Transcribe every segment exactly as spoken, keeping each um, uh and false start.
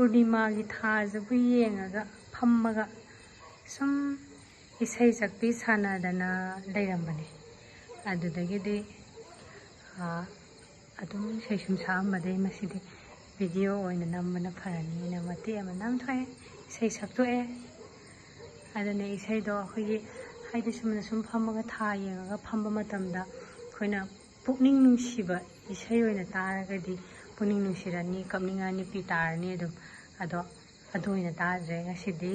ꯄꯨꯔꯅꯤꯃꯥꯒꯤ ꯊꯥꯁꯤꯕꯨ ꯌꯦꯡꯉꯒ ꯐꯝꯃꯒ ꯁꯨꯝ ꯏꯁꯩ ꯁꯛꯄꯤ ꯁꯥꯟꯅꯗꯅ ꯂꯩꯔꯝꯕꯅꯦ꯫ ꯑꯗꯨꯗꯒꯤꯗꯤ, ꯑꯥ, ꯑꯗꯨꯝ ꯏꯁꯩ ꯁꯨꯝ ꯁꯛꯑꯝꯕꯗꯩ ꯃꯁꯤꯗꯤ ꯚꯤꯗꯤꯑꯣ ꯑꯣꯏꯅ ꯅꯝꯕꯅ ꯐꯔꯅꯤꯅ ꯃꯇꯦꯛ ꯑꯃ ꯅꯝꯊꯣꯛꯑꯦ, ꯏꯁꯩ ꯁꯛꯇꯣꯛꯑꯦ꯫ ꯑꯗꯨꯅ ꯏꯁꯩꯗꯣ ꯑꯩꯈꯣꯏꯒꯤ, ꯍꯥꯏꯗꯤ, ꯁꯨꯝꯅ ꯁꯨꯝ ꯐꯝꯃꯒ ꯊꯥ ꯌꯦꯡꯉꯒ ꯐꯝꯕ ꯃꯇꯝꯗ ꯑꯩꯈꯣꯏꯅ ꯄꯨꯛꯅꯤꯡ ꯅꯨꯡꯁꯤꯕ ꯏꯁꯩ ꯑꯣꯏꯅ ꯇꯥꯔꯒꯗꯤ ꯄꯨꯛꯅꯤꯡ ꯅꯨꯡꯁꯤꯔꯅꯤ, ꯀꯞꯅꯤꯡꯉꯅꯤ, ꯄꯤ ꯇꯥꯔꯅꯤ ꯑꯗꯨꯝ꯫ ꯑꯗꯣ ꯑꯗꯨ ꯑꯣꯏꯅ ꯇꯥꯗ꯭ꯔꯦ ꯉꯁꯤꯗꯤ꯫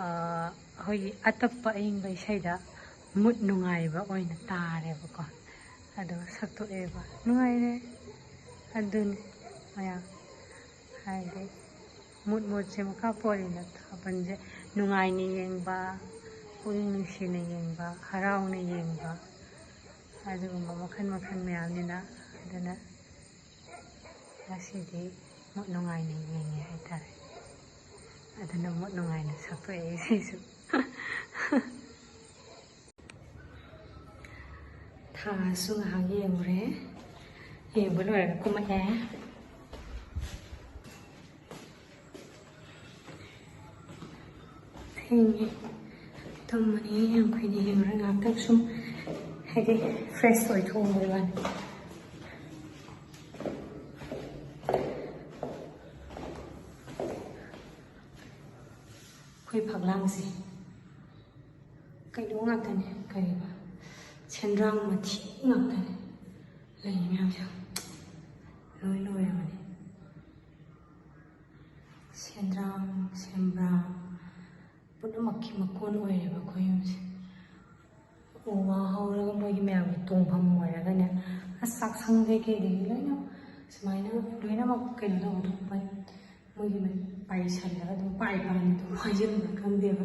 ꯑꯥ, ꯑꯩꯈꯣꯏꯒꯤ ꯑꯇꯞꯄ ꯑꯏꯪꯕ ꯏꯁꯩꯗ ꯃꯨꯠ ꯅꯨꯡꯉꯥꯏꯕ ꯑꯣꯏꯅ ꯇꯥꯔꯦꯕꯀꯣ꯫ ꯑꯗꯣ ꯁꯛꯇꯣꯛꯑꯦꯕ꯫ ꯅꯨꯡꯉꯥꯏꯔꯦ꯫ ꯑꯗꯨꯅꯤ ꯃꯌꯥꯝ꯫ ꯍꯥꯏꯗꯤ ꯃꯨꯠ ꯃꯨꯠꯁꯦ ꯃꯈꯥ ꯄꯣꯜꯂꯤꯅ ꯊꯥꯕꯜꯁꯦ ꯅꯨꯡꯉꯥꯏꯅ ꯌꯦꯡꯕ, ꯄꯨꯛꯅꯤꯡ ꯅꯨꯡꯁꯤꯅ ꯌꯦꯡꯕ, ꯍꯔꯥꯎꯅ ꯌꯦꯡꯕ, ꯑꯗꯨꯒꯨꯝꯕ ꯃꯈꯜ ꯃꯈꯜ ꯃꯌꯥꯝꯅꯤꯅ꯫ ꯑꯗꯨꯅ ꯉꯁꯤꯗꯤ ꯃꯨꯠ ꯅꯨꯡꯉꯥꯏꯅ ꯌꯦꯡꯉꯦ ꯍꯥꯏꯇꯥꯔꯦ꯫ ꯑꯗꯨꯅ ꯃꯨꯠ ꯅꯨꯡꯉꯥꯏꯅ ꯁꯛꯇꯣꯛꯑꯦ ꯏꯁꯩꯁꯨ꯫ ꯊꯥꯁꯨ ꯉꯥꯏꯍꯥꯛ ꯌꯦꯡꯉꯨꯔꯦ꯫ ꯌꯦꯡꯕ ꯂꯣꯏꯔꯒ ꯀꯨꯝꯃꯛꯑꯦ꯫ ꯊꯦꯡꯉꯦ꯫ ꯇꯨꯝꯃꯅꯤ꯫ ꯌꯥꯝ ꯀꯨꯏꯅ ꯌꯦꯡꯉꯨꯔꯦ꯫ ꯉꯥꯏꯍꯥꯛꯇꯪ ꯁꯨꯝ, ꯍꯥꯏꯗꯤ, ꯐ꯭ꯔꯦꯁ ꯑꯣꯏꯊꯣꯛꯎꯕꯒꯤ ꯋꯥꯅꯤ꯫ ꯑꯩꯈꯣꯏ ꯐꯛꯂꯥꯡꯁꯦ ꯀꯩꯅꯣ ꯉꯥꯛꯇꯅꯦ, ꯀꯔꯤꯕ, ꯁꯦꯟꯗ꯭ꯔꯥꯡ ꯃꯊꯤ ꯉꯥꯛꯇꯅꯦ ꯂꯩ ꯃꯌꯥꯝꯁꯦ꯫ ꯂꯣꯏ ꯂꯣꯏꯔꯕꯅꯦ꯫ ꯁꯦꯟꯗ꯭ꯔꯥꯡ, ꯁꯦꯝꯕ꯭ꯔꯥꯡ ꯄꯨꯝꯅꯃꯛꯀꯤ ꯃꯀꯣꯟ ꯑꯣꯏꯔꯦꯕ ꯑꯩꯈꯣꯏ ꯌꯨꯝꯁꯦ꯫ ꯎ ꯋꯥ ꯍꯧꯔꯒ ꯃꯣꯏꯒꯤ ꯃꯌꯥꯝꯒꯤ ꯇꯣꯡꯐꯝ ꯑꯣꯏꯔꯒꯅꯦ꯫ ꯑꯁ, ꯆꯥꯛꯁꯪꯗꯩ ꯀꯩꯗꯒꯤ ꯂꯣꯏꯅ ꯁꯨꯃꯥꯏꯅ ꯂꯣꯏꯅꯃꯛ ꯀꯩꯅꯣ ꯇꯧꯕꯗꯣ, ꯃꯣꯏꯒꯤ ꯄꯥꯏꯁꯜꯂꯒ ꯑꯗꯨꯝ ꯄꯥꯏ ꯄꯥꯏꯅ ꯑꯗꯨꯝ ꯍꯥꯏꯖꯤꯟꯕ꯭ꯔꯥ ꯈꯪꯗꯦꯕ꯫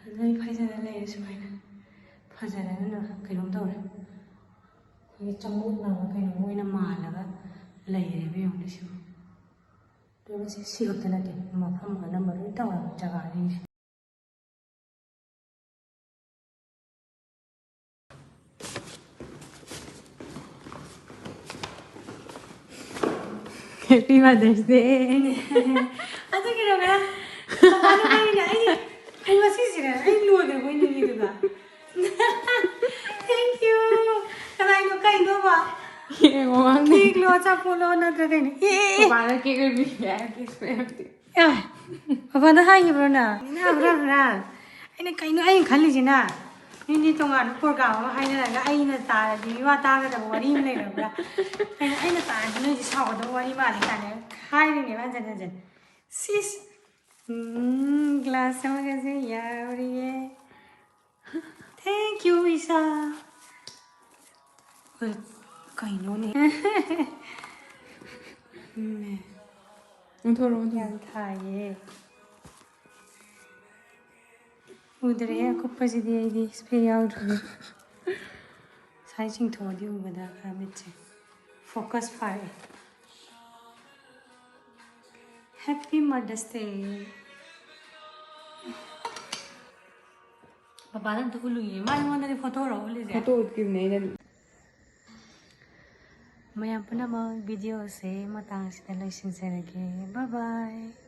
ꯑꯗꯨ ꯑꯩ ꯐꯖꯅ ꯂꯩꯔꯦ ꯁꯨꯃꯥꯏꯅ꯫ ꯐꯖꯅ ꯑꯗꯨꯅ ꯀꯩꯅꯣꯝ ꯇꯧꯔꯦ꯫ ꯑꯩꯈꯣꯏꯒꯤ ꯆꯃꯣꯠꯅꯕ ꯀꯩꯅꯣꯝ ꯑꯣꯏꯅ ꯃꯥꯜꯂꯒ ꯂꯩꯔꯦꯕ, ꯌꯦꯡꯉꯨꯅꯦ ꯁꯤꯕꯨ꯫ ꯑꯗꯨꯒ ꯁꯤ, ꯁꯤ ꯈꯛꯇ ꯅꯠꯇꯦ, ꯃꯐꯝ ꯑꯅꯝꯕ ꯂꯣꯏ ꯇꯧꯔꯕ ꯖꯒꯥꯁꯤꯡꯁꯦ꯫ Happy Mother's Day. ꯑꯗꯨꯒꯤꯔꯣ ꯉꯔꯥꯡ ꯄꯄꯥꯅ ꯍꯥꯏꯔꯤꯅꯦ, ꯑꯩ, ꯑꯩ ꯉꯁꯤꯁꯤꯔ ꯑꯩ ꯂꯣꯏꯈ꯭ꯔꯕꯣꯏ ꯅꯤꯡꯉꯤꯗꯨꯒ꯫ Thank you. ꯀꯅꯥꯏꯅꯣ ꯀꯩꯅꯣꯕ? ꯌꯦꯡꯉꯣ ꯃꯥꯅꯦ꯫ Cake ꯂꯣ, ꯑꯆꯥꯄꯣꯠꯂꯣ, ꯅꯠꯇ꯭ꯔ ꯀꯩꯅꯣ? ꯑꯦ, ꯑꯦ, ꯑꯦ꯫ ꯄꯄꯥꯅ cake ꯑꯣꯏꯕꯤꯔꯦ, cake ꯑꯣꯏꯕꯤꯔꯦ꯫ ꯑꯦ, ꯄꯄꯥꯅ ꯍꯥꯏꯈꯤꯕ꯭ꯔꯣ ꯅꯪ? ꯅꯪ ꯍꯥꯏꯕ꯭ꯔꯥ, ꯍꯥꯏꯕ꯭ꯔꯥ? ꯑꯩꯅ ꯀꯩꯅꯣ ꯑꯩꯅ ꯈꯜꯂꯤꯁꯤꯅ? ꯃꯤꯗꯤ ꯇꯣꯉꯥꯟꯕ program ꯑꯃ ꯍꯥꯏꯅꯔꯒ ꯑꯩꯅ ꯇꯥꯔꯗꯤ ꯃꯤꯋꯥ ꯇꯥꯒꯗꯕ ꯋꯥꯔꯤ ꯑꯃ ꯂꯩꯔꯕ꯭ꯔꯥ? ꯑꯩꯅ, ꯑꯩꯅ ꯇꯥꯔꯗꯤ ꯅꯣꯏꯁꯦ ꯁꯥꯎꯒꯗꯕ ꯋꯥꯔꯤ ꯃꯥꯜꯂꯦ ꯀꯥꯏꯅ ꯍꯥꯏꯔꯤꯅꯦꯕ ꯍꯟꯖꯟ ꯍꯟꯖꯟ꯫ ꯁꯤꯁ! ꯎꯝ, glass ꯑꯃꯒꯁꯦ ꯌꯥꯎꯔꯤꯌꯦ꯫ Thank you, ꯏꯁꯥ꯫ ꯍꯣꯏ, ꯀꯩꯅꯣꯅꯦ? ꯎꯝ, ꯑꯣꯟꯊꯣꯔꯛꯑꯣ, ꯑꯣꯟꯊꯣꯔꯛꯑꯣ꯫ ꯌꯥꯝ ꯊꯥꯏꯌꯦ꯫ ꯎꯗ꯭ꯔꯦꯍꯦ, ꯑꯀꯨꯞꯄꯁꯤꯗꯤ ꯑꯩꯗꯤ ꯏꯁꯄꯦꯛ ꯌꯥꯎꯗ꯭ꯔꯕꯅꯤ꯫ ꯁꯥꯏ ꯆꯤꯡꯊꯣꯛꯑꯗꯤ ꯎꯒꯗ꯭ꯔꯥ ꯈꯔ ꯃꯤꯠꯁꯦ꯫ Focus ꯐꯥꯔꯛꯑꯦ꯫ Happy Mother's Day꯫ ꯄꯄꯥꯗ ꯑꯝꯇ ꯎꯠꯂꯨꯏꯌꯦ꯫ ꯃꯥ ꯑꯩꯉꯣꯟꯗꯗꯤ photo ꯔꯣ ꯎꯠꯂꯤꯁꯦ? Photo ꯎꯠꯈꯤꯕꯅꯦ ꯑꯩꯅ꯫ ꯃꯌꯥꯝ ꯄꯨꯝꯅꯃꯛ video ꯁꯦ ꯃꯇꯥꯡ ꯑꯁꯤꯗ ꯂꯣꯏꯁꯤꯟꯖꯔꯒꯦ꯫ Bye bye꯫